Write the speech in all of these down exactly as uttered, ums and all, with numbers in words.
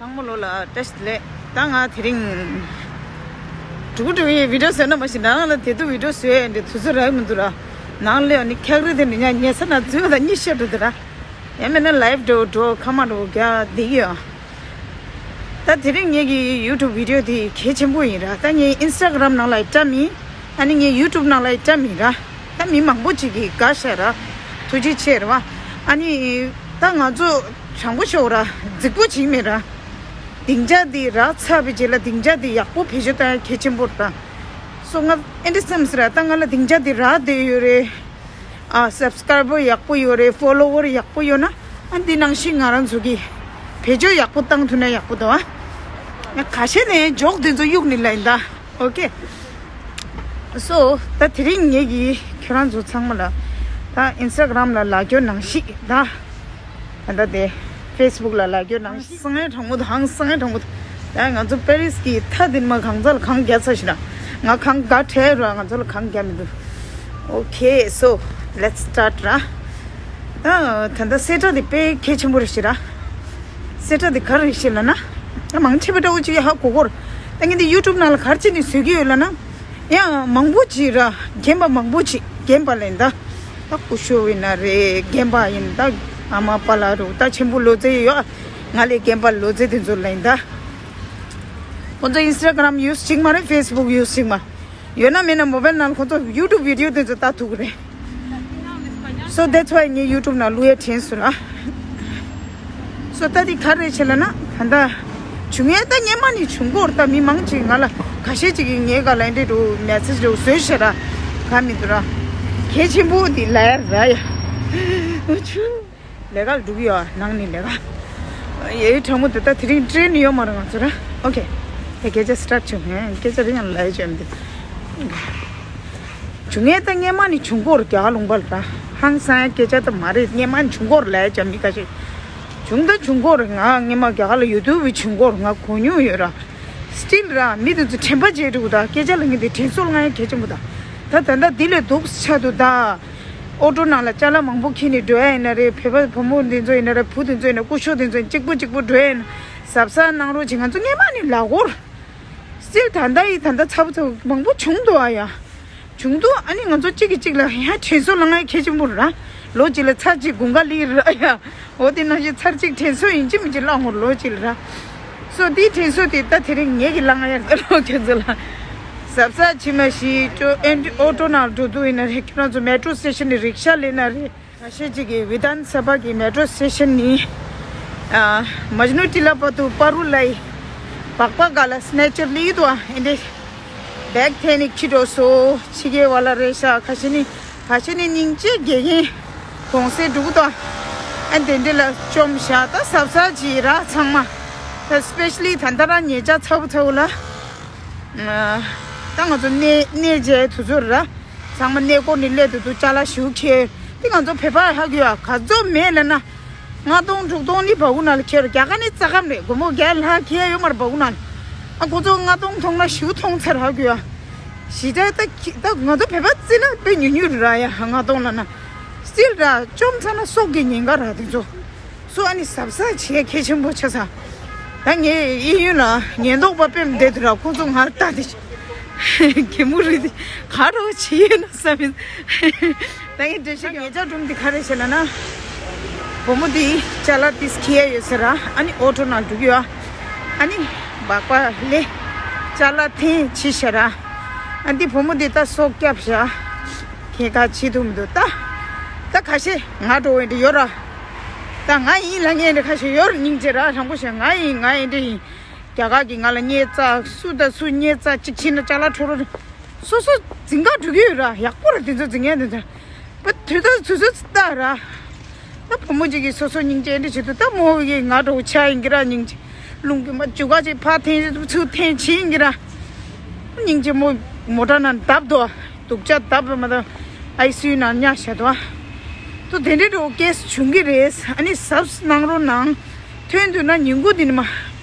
ཚང་མ་ལོ་ལ་བཀྲ་ཤིས་བདེ་ལེགས། ད་ང་དེ་རིང་འགྲུག་འགྲུག་ཡི་བི་ཌིའོ་བཟོས་ན་མ་ཤེས། ནང་ལ་དེ་དུས་བི་ཌིའོ་བཟོས་ཡ་འདི་དུས་ཚོད་རག་མི་འདུག་ར། ནང་ལ་ནི་འཁྱག་རི་དེ་འདྲ་ཉ་ཉལ་ས་ན་འཛུལ་བ་དང་གཉིད་ཤར་འགྲོ་འདུག་ར། ཡང་མིན་ན་ལའིབ་འགྲོ་འགྲོ་ཁ་མ་འགྲོ་རྒྱ་བསྡད་ཀྱི་ཡོད། ད་དེ་རིང་ངེད་ཀྱི་ཡུ་ཊུབ་བི་ཌིའོ་དེ་གལ་ཆེན་པོ་ཡིན་ར། ད་ངའི་ཨིན་སི་ཊ་གྷ་རམ་ནང་ལ་ཡི་བཀྲམ་ཡིན། ཨ་ནི་ངའི་ཡུ་ཊུབ་ནང་ལ་ཡི་བཀྲམ་ཡིན་ར། ད་མི་མང་པོ་ཅིག་གིས་དགའ་ཤག་ར། ཐུགས་རྗེ་ཆེ་ར་བ། ཨ་ནི་ད་ང་ཚོ་དྲང་པོ་ཤོད་ར། རྫིག་པོ་བྱེད་མེད་ར། སྡིངས་ཆ་འདི་རག་ཚར་བའི་རྗེས་ལ་སྡིངས་ཆ་འདི་ཡག་པོ་བེད་སྤྱོད་བཏང་ཡ་གལ་ཆེན་པོ་རེད་ད། སོ་ང་ཨེ་འདྲ་བསམ་ཟེར་ར། ད་ང་ལ་སྡིངས་ཆ་འདི་རག་བསྡད་ཡོད་རེད། ཨ་སབ་སི་ཀ་རའི་བར་ཡག་པོ་ཡོད་རེད། ཕོ་ལོ་ཝར་ཡག་པོ་ཡོད་ན། ཨ་འདི་ནང་བཞིན་ང་རང་ཚོ་གིས་བེད་སྤྱོད་ཡག་པོ་བཏང་ཐུབ་ན་ཡག་པོ་འདུག་ཨ། ང་ཁ་ཤས་ནས་འཇོག་འདི་ཚོ་གཡུག་ནི་ལ་ཡིན་ད། ཨོ་ཁེ། སོ་ད་དེ་རིང་ངེད་ཀྱིས་ཁྱོད་རང་ཚོ་ཚང་མ་ལ་ད་ཨིན་སི་ཊ་གྷ་རམ་ལ་ལབ་རྒྱུ་ནང་བཞིན་ད། ད་ལྟ་དེ་ཕེ་སི་བུག་ལ་ལབ་རྒྱུ་ནང་བཞིན། སང་ཉིན་དྲང་པོ་དང་སང་ཉིན་དྲང་པོ་དང་། ད་ང་ཚོ་པེ་རིས་ཀྱི་མཐའ་འདི་མ་གང་ཚ་ལ་གང་རྒྱག་ཚར་ཤི་ན། ང་གང་དགའ་བྲལ་ར། ང་ཚོ་ལ་གང་རྒྱག་མི་འདུག Okay, so let's start ར། ད་ད་ལྟ་གསལ་བསྒྲགས་འདི་དཔེ་གལ་ཆེན་པོ་རེད་ཤི་ར། གསལ་བསྒྲགས་འདི་ག་རེ་རེད་ཤི་ལབ་ན། ད་མང་ཆེ་བ་འདྲ་བོ་ཅིག་ཧ་གོ་གོ་ར། ད་ངས་འདི་ཡུ་ཊུབ་ནང་ལ་ག་རེ་བྱས་ནས་བཟོས་ཀྱི་ཡོད་ལབ་ན། ཡང་མང་པོ་ཅིག་ར། རྒན་པ་མང་པོ་ཅིག་རྒན་པ་ལ་ཡིན་ད། ད་སྐུ་ཞབས་ཡིན་ན་རེད། རྒན་པ་ཡིན་ད། ཨ་མ་པ་ལགས་རུ་ད་ཆེན་པོ་ལོ་ཙཱ་ཡོད། ང་ལས་རྒན་པ་ལོ་ཙཱ་དེ་ཚོ་ལ་ཡིན་ད། ཁོང་ཚོ་ཨིན་སི་ཊ་གྷ་རམ་ཡུ་སི་བྱེད་མ་རེད། ཕེ་སི་བུག་ཡུ་སི་བྱེད་མ། ཡོད་ན་མེད་ན་མོ་བེལ་ནང་ཁོང་ཚོ་ཡུ་ཊུབ་བི་ཌིའོ་དེ་ཚོ་ལྟ་ཐུབ་ཀྱི་རེད། So that's why ངས་ཡུ་ཊུབ་ནང་བླུག་ཡ་དྲན་སོང་ར། སོ་ད་འདི་ག་རེ་བྱེད་ལབ་ན། ད་ལྟ་བྱུང་ཡས་ད་སྔས་མ་ནས་བྱུང་གི་ཡོད་རེད། ད་མི་མང་ཅིག་ང་ལ་ཁ་ཤས་ཅིག་གིས་ངའི་སྒང་ལ་འདི་འདྲ་མེ་སེ་ཇི་འདྲ་བཟོས་ཤག་ར། ག་མི་འདུག་ར། གལ་ཆེན་པོ་འདི་ལབ་ཡ་ར་ཡ། ཨུ་ཆུ། ལས་ཀ་ལ་འགྲོ་གི་ཡོད། ནང་ནས་ལས་ཀ། ཡའི་དྲང་མོ་འདི་ད་དེ་རིང་ཊེན་ཡོད་མ་རེད་ང་ཚོ་ར། ཨོ་ཁེ། ད་སྐད་ཆ་སི་ཊར་ཊི་བྱུང་ཧེ། སྐད་ཆ་རིང་ཡང་ལབ་ཡ་བྱས་མི་འདུག་བྱུང་ཡས་ད་སྔས་མ་ནས་བྱུང་གི་ཡོད་རེད། རྒྱ་གར་ལུང་པ་ལ་ར། ཧང་སང་ཡ་སྐད་ཆ་ད་མ་རེད། སྔས་མ་ནས་བྱུང་གི་ཡོད་རེད་ལབ་ཡ་བྱས་མི་ཁ་ཤས། བྱུང་ད་བྱུང་གི་ཡོད་རེད། ང་སྔས་མ་རྒྱ་གར་ལ་ཡོད་དུས་བྱུང་གི་ཡོད་རེད། ང་གོ་མྱོང་ཡོད་ར། སི་ཊིལ་ར་མི་དེ་ཚོ་དྲན་པ་བརྗེད་འགྲོ་གི་ད། སྐད་ཆ་ལ་ངས་དེ་དྲན་གསོ་ལ་ང་ཡ་གལ་ཆེན་པོ་ད། ད་ད་ལྟ་འདི་ལས་སྡུག་ཆགས་འདུག་ད། ཨོ་ཊོ་ནང་ལ་ཅ་ལག་མང་པོ་འཁྱེར་ནས་འགྲོ་ཡ་ཡིན་ན་རེད། བོད་པ་བུ་མོ་འདི་ཚོ་ཡིན་ན་རེད། བུ་འདི་ཚོ་ཡིན་ན། སྐུ་ཞབས་འདི་ཚོ་ཡིན། གཅིག་པུ་གཅིག་པུ་འགྲོ་ཡ་ཡིན་ན། གཟབ་གཟབ་གནང་རོགས་བྱེད། ང་ཚོ་སྔས་མ་ནས་ལབ་ཀྱི་ཡོད་རེད། སི་ཊིལ་ད་ལྟ་ཡི་ད་ལྟ་ཚ་པོ་ཚ་པོ་མང་པོ་བྱུང་འདུག་ཨ་ཡ། བྱུང་འདུག་ཨ་ནི་ང་ཚོ་གཅིག་གིས་གཅིག་ལ་ཡ་དྲན་གསོ་ལ་ང་ཡ་གལ་ཆེན་པོ་རེད་ར། ལོ་གཅིག་ལ་ཚར་གཅིག་དགུན་ཁ་སླེབས་ར་ཡ། འོ་དེ་ནང་བཞིན་ཚར་གཅིག་དྲན་གསོ་ཡིན་གཅིག་མིན་གཅིག་བླང་ངོར་ལོ་གཅིག་ལ་ར། སོ་དེའི་དྲན་གསོ་དེ་ད་དེ་རིང་ངེད་ཀྱིས་བླང་ཡ་རེད་ལོ་ཁྱོད་ཚོ་ལ། གཟབ་གཟབ་བྱེད་མ་ཤེས་ཅོ། ཨོ་ཊོ་ནང་འགྲོ་དུས་ཡིན་ན་རེད། ཁྱོད་རང་ཚོ་མེ་ཊོ་སི་ཊེ་ཤན་ནས་རིག་ཤ་ལེན་ན་རེད། ཁ་ཤས་ཅིག་གིས་བི་དྷཱན་ས་བྷ་གི་མེ་ཊོ་སི་ཊེ་ཤན་ནས་ཨ་མཇ་ནུ་ཊི་ལ་བར་དུ་པ་རུ་ལའི་སྦག་སྦག་ག་ལ་སི་ནེ་ཅར་ལི་དུ་ཨ་ཨེ་འདྲས་བེག་འཐེན་ནས་ཁྱི་འགྲོ་སོ། ཕྱི་རྒྱལ་བ་ལ་རེད་ཤག་ཁ་ཤས་ནི་ཁ་ཤས་ནི་སྙིང་རྗེ་དགེ་རྒན་གོང་སེ་འབྲུག་དང་ཨ་དེ་འདྲས་ལ་བཅོམ་བཞག་ད་གཟབ་གཟབ་བྱེད་ར་ཚང་མ། ད་སི་པེ་ཤ་ལི་ད་ལྟ་རང་ཉེ་ཆར་ཚ་བོ་ཚ་བོ་ལ་ད་ང་ཚོ་གནས་གནས་མཇལ་དུས་ཚོད་ར། ཚང་མ་གནས་སྐོར་ནས་སླེབས་དུས་ཅ་ལག་ཞེ་པོ་འཁྱེར། དེ་ང་ཚོ་བོད་པ་ཧ་གོ་ཡ་ག་ཚོད་མེད་ལབ་ན། ལྔ་སྟོང་དྲུག་སྟོང་ནི་སྦ་ཁུག་ནང་ལ་འཁྱེར། རྒྱ་གར་ནི་རྩ་ཁམས་རེད། སྒོར་མོ་བརྒྱ་ལྷག་འཁྱེར་ཡོད་མ་རེད་སྦ་ཁུག་ནང་ལ། ཨ་ཁོ་ཚོ་ལྔ་སྟོང་མཐོང་ན་ཞེ་པོ་མཐོང་ཚར་ཧ་གོ་ཡ། ཞེ་དྲག་ད་ཁྱི་ད་ང་ཚོ་བོད་པ་བརྩིས་ན་དཔེ་ཉུང་ཉུང་རེད་ར་ཡ། ལྔ་སྟོང་ལབ་ན་སི་ཊིལ་ར་བཅོམ་ཚར་ན་སྲོག་གི་ཉེན་ཁ་ར་དེ་ཚོ། སོ་ཨ་ནི་གཟབ་གཟབ་བྱེད་གལ་ཆེན་པོ་ཆགས་ས། ད་ངས་གཡས་གཡོན་ལ་ཉེན་རྟོག་པ་ཕེབས་བསྡད་དུས་ར་ཁོང་ཚོ་ང་ལ་ལྟ་དེ་གད་མོ་རེད་དེ་ག་རེ་བྱེད་ཡོད་ན་བསམ་ཡིན། ད་ངས་འགྲེལ་བཤད་ངེད་ཅག་སྒྲུང་འདི་ག་རེ་བྱས་ལབ་ན། བུ་མོ་འདི་ཅ་ལག་ཏིས་ཁྱེར་ཡོད་ཟེར་ར། ཨ་ནི་ཨོ་ཊོ་ནང་འདུག་ཡོད། ཨ་ནི་སྦག་སྦག་ལས་ཅ་ལག་འཐེན་ཕྱིན་ཤག་ར། ཨ་འདི་བུ་མོ་འདི་ད་སྲོག་སྐྱབས་ཤག་ཁྱེད་ཀ་བྱེད་ཐུབ་མི་འདུག་ད་ད་ཁ་ཤས་ང་འགྲོ་འོས་འདྲ་ཡོད་ར། ད་ང་ཡིན་ལབ་མཁན་འདྲ་ཁ་ཤས་ཡོད་ར། སྙིང་རྗེ་ར། དྲང་པོ་བཤད་ང་ཡིན་ང་ཡིན་འདྲ་ཡིན། རྒྱ་གར་གྱིས་ང་ལ་བརྙས་བཙགས། སུ་དང་སུ་བརྙས་བཙགས་གཅིག་བྱས་ན་ཅ་ལག་འཕྲོག་རོགས། སོ་སོ་འཛིན་ག་འགྲོ་གི་ཡོད་ར། ཡག་པོ་ར་དེ་ཚོ་འཛིན་མཁན་དེ་ཚོ། པ་དུས་ད་དུས་ཚོད་ལྟ་ར། ད་བུ་མོ་གཅིག་གིས་སོ་སོ་སྙིང་རྗེ་འདྲ་བྱེད་དུས་ད་མོ་གིས་ང་འདྲ་བོ་ཆགས་ཡིན་གྱི་ར། སྙིང་རྗེ་རླུང་གིས་མ་འཇུ་ག་ཅིག་ཕར་འཐེན་ཚུར་འཐེན་བྱེད་ཡིན་གྱི་ར། སྙིང་རྗེ་མོ་མོ་ཊ་ནང་བརྡབས་འདུག་སྡུག་ཅག་བརྡབས་མ་ད་ཨའི་སི་ཡུ་ནང་ཉར་བཞག་འདུག་ཏོ་དེ་འདྲའི་འདྲ་བོ་ཀེ་སི་བྱུང་གི་རེད། ཨ་ནི་གཟབ་གནང་རོགས་གནང་། ཐོན་འདུག་ན་ཉིན་གུང་འདི་ནི་མ་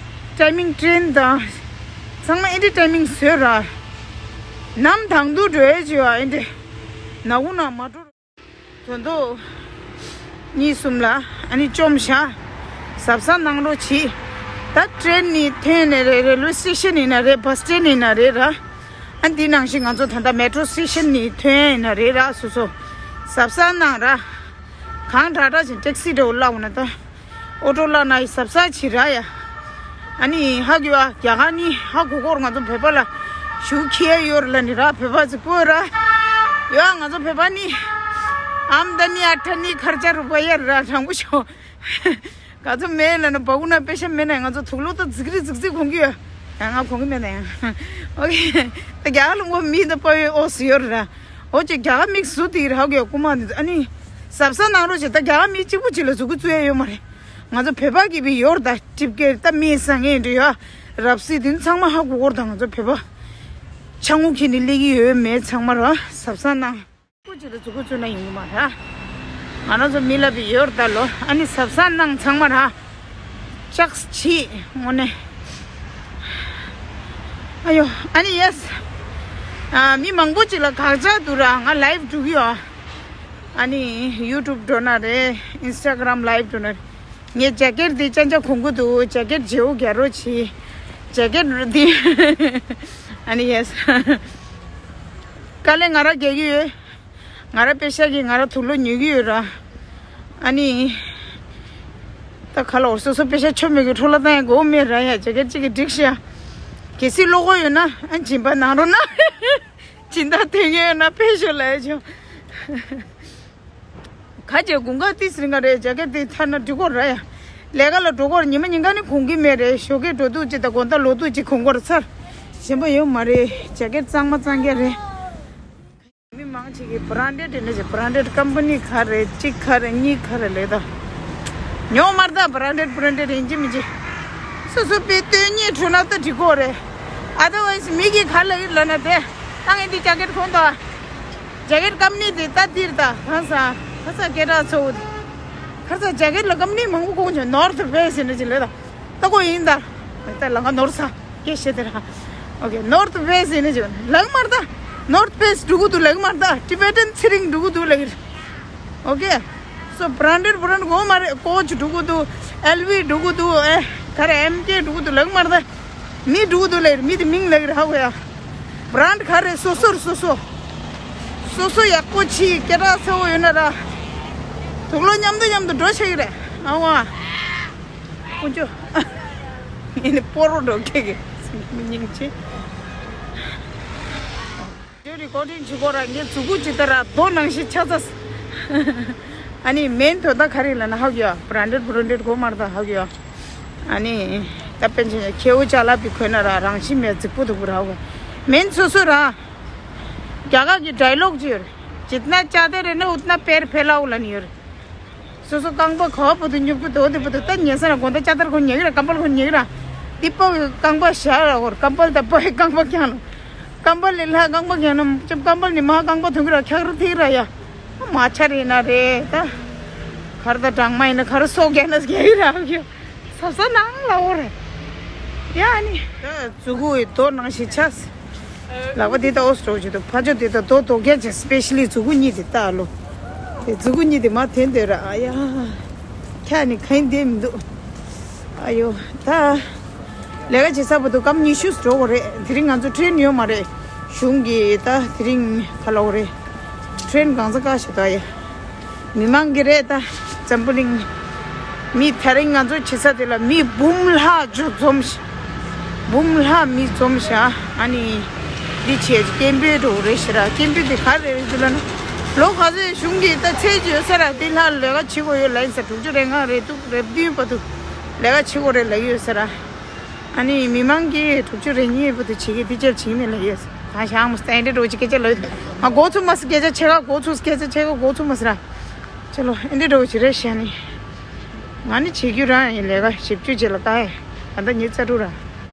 ཊའི་མིང་ཊེན་དང་ཚང་མ་ཨེ་འདྲའི་ཊའི་མིང་བཟོས་ར། ནམ་དང་དུ་འགྲོ་ཡས་བྱེད་པ་ཨེ་འདྲ་ནག་ཁུང་ནང་མ་འགྲོ། དོན་དུ་གཉིས་གསུམ་ལ་ཨ་ནི་བཅོམ་བཞག་གཟབ་གཟབ་གནང་རོགས་གྱིས། ད་ཊེན་ནི་ཐོན་ནི་རེད། རེལ་ཝེ་སི་ཊེ་ཤན་ཡིན་ན་རེད། བྷ་སི་ཊེན་ཡིན་ན་རེད་ར། ཨ་འདི་ནང་བཞིན་ང་ཚོ་ད་ལྟ་མེ་ཊོ་སི་ཊེ་ཤན་ནི་ཐོན་ཡིན་ན་རེད་ར། སོ་སོ་གཟབ་གཟབ་གནང་ར། གང་དྲག་དྲག་ཅིག་ཊེག་སི་འདྲ་བོ་བརླག་འོང་ན་ད། ཨོ་ཊོ་བརླག་ན་ཡི་གཟབ་གཟབ་བྱེད་ར་ཡ། ཨ་ནི་ཧ་གོ་ཨ། རྒྱ་གར་ནི་ཧ་གོ་གོ་ར། ང་ཚོ་བོད་པ་ལ་ཞུ་ཁྱེར་ཡོད་ར་ལ་ནི་ར། བོད་པ་ཅིག་པོ་ར། ཡ་ང་ཚོ་བོད་པ་ནི་ཨམ་ད་ནི་ཨ་ཐ་ནི་ཁར་ཅ་རུ་པ་ཡ་ར། དྲང་པོ་ཤོད། ག་ཚོད་མེད་ལ་ན་བ་གུ་ན་པེ་ཤ་མེད་ན་ང་ཚོ་དུག་ལོག་ད་ཛིག་རི་ཛིག་ཛིག་གོན་གི་ཡོད། ཡང་ང་གོན་གི་མེད་ན་ཡང་། ཨོ་ཁེ། ད་རྒྱ་གར་ལུང་པ་མི་ད་པ་ཡོད་ཨོ་སི་ཡོད་ར། ཨོ་ཅེ་རྒྱ་གར་མིག་བཟོ་དེ་ར་ཧ་གོ་ཡ་རྐུ་མ་འདི་ཨ་ནི། གཟབ་གཟབ་གནང་རོགས་བྱེད། ད་རྒྱ་གར་མི་གཅིག་པུ་གཅིག་ལ་ཟུག་གུ་བཙུགས་ཡ་ཡོད་མ་རེད། ང་ཚོ་བོད་པ་གི་བི་ཡོད་ར། ད་ཊིབ་ཀེར་ད་མི་ས་ངན་འདྲ་ཡོད། རབ་སྲིད་དེ་ཚང་མ་ཧ་གོ་གོ་ར། ད་ང་ཚོ་བོད་པ་ཆ་ངུ་ཁྱེར་ནི་སླེབས་ཀྱི་ཡོད་མེད་ཚང་མ་ར་གཟབ་གཟབ་གནང་། ཀུ་ཅི་ལ་ཟུག་གུ་བཙུགས་ན་ཡོང་གི་མ་ར། ང་རང་ཚོ་མི་ལ་བི་ཡོད་ར་ད་ལོ། ཨ་ནི་གཟབ་གཟབ་གནང་ཚང་མ་ར། ལྕགས་ཆི་དངོས་གནས། ཨ་ཡོ། ཨ་ནི་ཡེ་སི། ཨ་མི་མང་པོ་ཅིག་ལ་དགག་བྱ་འདུག་ར། ང་ལའིབ་འགྲོ་གི་ཡོད། ཨ་ནི་ཡུ་ཊུབ་འགྲོ་ན་རེད། ཨིན་སི་ཊ་གྷི་རམ་ལའིབ་འགྲོ་ན་རེད། ངས་ཇེ་ཀེཊ་འདི་ཅང་ཅང་གོན་གི་འདུག་ཇེ་ཀེཊ་བརྗེ་བོ་རྒྱག་རོགས་གྱིས། ཇེ་ཀེཊ་འདི། ཨ་ནི་ཡེ་སི། དཀའ་ལས་ང་ར་རྒྱག་གི་ཡོད། ང་ར་པེ་ཤ་གི་ང་ར་དུག་ལོག་ཉོ་གི་ཡོད་ར། ཨ་ནི། ད་ཁ་ལོ་སོ་སོ་པེ་ཤ་ཆོ་མེད་གི་འཕྲོ་ལ་བཏང་ཡ་དགོས་མེད་ར་ཡ། ཇེ་ཀེཊ་གཅིག་གི་འགྲིག་ཤག་གལ་སྲིད་བློ་ཁོག་ཡོད་ན་ཨ་སྦྱིན་པ་གནང་རོགས་གནང་། སྦྱིན་བདག་དོན་གཉེར་ཡོད་ན་ཕེབས་ཤོག་ལབ་ཡ་བྱུང་། ཁ་ཆེ་དགུན་ཁ་ཏིས་རིང་ག་རེད། ཇེ་ཀེཊ་དེ་ཐར་ན་འགྲིག་གོ་ར་ཡ། ལས་ཀ་ལ་འགྲོ་གོ་ར། ཉི་མ་ཉིན་ག་ནི་གོན་གི་མེད་རེད། ཞོགས་ཀས་འགྲོ་དུས་ཅིག་དང་དགོང་དག་ལོག་དུས་ཅིག་གོན་གོ་ར། ཚར་ཞེན་པ་ཡོད་མ་རེད། ཇེ་ཀེཊ་གཙང་མ་གཙང་རྐྱང་རེད། མི་མང་ཆེ་གིས་བྷ་རན་ཌེཌ་དེ་འདྲ་ཞིག་བྷ་རན་ཌེཌ་ཀམ་པ་ནི་ག་རེ་གཅིག་ག་རེ་གཉིས་ག་རེ་ལས་ད། ཉོ་མར་ད་བྷ་རན་ཌེཌ་བྷ་རན་ཌེཌ་ཡིན་གཅིག་མིན་གཅིག་སོ་སོ་པའི་དོན་གཉེར་བྱུང་ན་ད་འགྲིག་གོ་རེད། ཨ་དར་ཝའི་སི་མི་གིས་ག་ལབ་ཡོད་ལབ་ན་དེ། ད་ངས་འདི་ཇེ་ཀེཊ་གོན་ད། ཇེ་ཀེཊ་ཀམ་པ་ནི་དེ་ད་འདིར་ད་གང་ས་ག་ས་སྐད་གྲགས་ཚ་བོ་དེ། ག་ས་ཇེ་ཀེཊ་ལ་ཀམ་པ་ནི་མང་པོ་གོན་བྱུང་། ནོར་ཐི་ཕེ་སི་ཡིན་ན་ཅི་ལབ་ད། ལྟ་གོ་ཡིན་ད། ད་ལ་ང་ནོར་ས་སྐད་བཤད་དེ་ར། ཨོ་ཁེ། ནོར་ཐི་ཕེ་སི་ཡིན་ན་ཅི་ལབ་མར་ད། ནོར་ཐི་ཕེ་སི་འགྲོ་གི་འདུག་ལབ་མར་ད། ཊི་བེ་ཊན་ཚེ་རིང་འགྲོ་གི་འདུག་ལབ་གི་རེད། ཨོ་ཁེ། སོ་བྷ་རན་ཌེཌ་བྷ་རན་ཌེཌ་གོ་མ་རེད། ཀོ་ཆི་འགྲོ་གི་འདུག་ཨེལ་ཝི་འགྲོ་གི་འདུག་ཨེ་ག་རེ་ཨེམ་ཀེ་འགྲོ་གི་འདུག་ལབ་མར་ད། མི་འགྲོ་གི་འདུག་ལབ་གི་རེད། མི་དེ་མིང་ལབ་གི་རེད། ཧ་གོ་ཡ། བྷ་རན་ཌེཌ་ག་རེ་སོ་སོར་སོ་སོ། སོ་སོ་ཡག་པོ་ཆི་སྐད་གྲགས་ཚ་བོ་ཡོད་ན་ར། དུག་ལོག་མཉམ་དུ་མཉམ་དུ་འགྲོ་ཆེ་གི་རེད། ཨ་ཝ། ཀུན་སྤྱོད། ཨེ་ནི་སྤོ་རོ་འགྲོ་ཁེ་གི། སྙིང་རྗེ། ཇོ་རི་ཀོ་ཊིང་བྱེད་གོ་ར། ངའི་མཛུ་གུ་ཅི་ལྟར་ར་རྡོ་ནང་བཞིན་ཆགས་ཚར། ཨ་ནི་མེན་དོན་དག་ག་རེ་ལབ་ན་ཧ་གོ་ཡ། བྷ་རན་ཌེཌ་བྷ་རན་ཌེཌ་གོ་མར་ད་ཧ་གོ་ཡ། ཨ་ནི་ད་པན་ཆེན་ཁྱེའུ་ཅ་ལག་པི་ཁོས་ན་ར་རང་བཞིན་མེད་རྫིག་པོ་དུ་བུ་ར་ཧ་གོ། མེན་སོ་སོ་ར། རྒྱ་གར་གྱི་ཌའི་ལོག་ཅིག་ཡོད་རེད། जितना चाहते रहना उतना पैर फैलाओ ལབ་ནི་ཡོད་རེད། སོ་སོ་རྐང་པ་ག་བ་བུ་དུ་སྙོབ་ཀྱི་འདུག་དེ་བུ་དུ་ད་ཉལ་ས་ན་དགོང་དག་ལྕགས་དར་གོན་ཉལ་གི་ར། ཀམ་པལ་གོན་ཉལ་གི་ར། འདི་ཕོ་བའི་རྐང་པ་ཞར་ལ་ཧོར། ཀམ་པལ་དང་ཕོ་བའི་རྐང་པ་རྐྱང་ལ། ཀམ་པལ་ལས་ལྷག་རྐང་པ་རྐྱང་ན་ཅམ། ཀམ་པལ་ནི་མ་རྐང་པ་ཐོན་གི་ར། འཁྱག་རུ་ཐིག་ར་ཡ། མ་ཆ་རེ་ན་རེ་ད། གར་ད་གྲང་མ་ཡིན་ན་གར་སོ་རྒྱག་ན་རྒྱག་གི་ར་ཡ། ས་ས་ནང་ལ་འོ་རེད། ཡ་ནི། ད་མཛུ་གུ་ཡི་རྡོ་ནང་བཞིན་ཆགས། ལག་པ་འདི་ལྟ་འོ་སྤྲོ་བྱེད་དུ་ཕ་ཆོ་འདི་ལྟ་རྡོ་རྡོ་རྒྱ་ཆེ། སི་པེ་ཤ་ལི་མཛུ་གུ་གཉིས་དེ་ལྟ་ལོ། དེ་མཛུ་གུ་གཉིས་དེ་མ་འཐེན་འདོད་ར། ཨ་ཡ། ཁྱ་ནི་གང་བསྡད་མི་འདུག་ཨ་ཡོ། ད་ལས་ཀ་བྱེད་ས་བར་དུ་སྐམ་ཉི་ཤུ་འགྲོ་གོ་རེད། དེ་རིང་ང་ཚོ་ཊེན་ཡོད་མ་རེད། གཞུང་གི་ད་དེ་རིང་ག་ལོག་རེད། ཊེན་གང་ས་ག་ཞིག་ད་ཡ། མི་མང་གི་རེད་ད། འཛམ་བུ་གླིང་། མི་ད་རིང་ང་ཚོ་བྱེད་ས་དེ་ལ་མི་འབུམ་ལྷག་ཅིག་འཛོམས་ཤག་འབུམ་ལྷག་མི་འཛོམས་ཤག་ཨ་ནི། འདི་བྱས་ཀེམ་པེ་འགྲོ་རེད་ཤག་ར། ཀེམ་པེ་དེ་ག་རེ་རེད་འདི་ལ་ན། ལོ་ག་ཚོད་གཞུང་གི་ད་ཚད་ཅིག་ཡོད་ས་ར། འདི་ལྷག་ལས་ཀ་བྱེད་དགོས་ཡོད་ལབ་ཡིན་ས། དྲུག་ཅུ་རེ་ལྔ་རེ་འདུག་རེ་བདུན་བར་དུ་ལས་ཀ་བྱེད་དགོས་རེད་ལབ་ཡོད་ས་ར། ཨ་ནི་མི་མང་གིས་དྲུག་ཅུ་རེ་གཉིས་བར་དུ་བྱེད་ཀྱི་འདི་ཅེར་བྱེད་ནས་ལབ་ཡོད་ས། གང་ཤང་མ་སྟེ་འདི་འགྲོ་ཅིག་སྐད་ཆ་ལབ་ཡོད། ང་གོ་ཚུགས་མ་སི་སྐད་ཆ་ཆེ་ག་གོ་ཚུགས་སྐད་ཆ་ཆེ་ག་གོ་ཚུགས་མ་སི་ར། ཅེ་ལོ་ཨེ་འདྲ་འགྲོ་བ་ཞིག་རེད་ཤག་ནི། ང་ནི་བྱེད་རྒྱུ་རང་ཡིན་ལས་ཀ་ཞིབ་འཇུག་བྱེད་ལ་ལྟ་ཡ། ད་ལྟ་ཉི་ཤུ་རྩ་དྲུག་ར།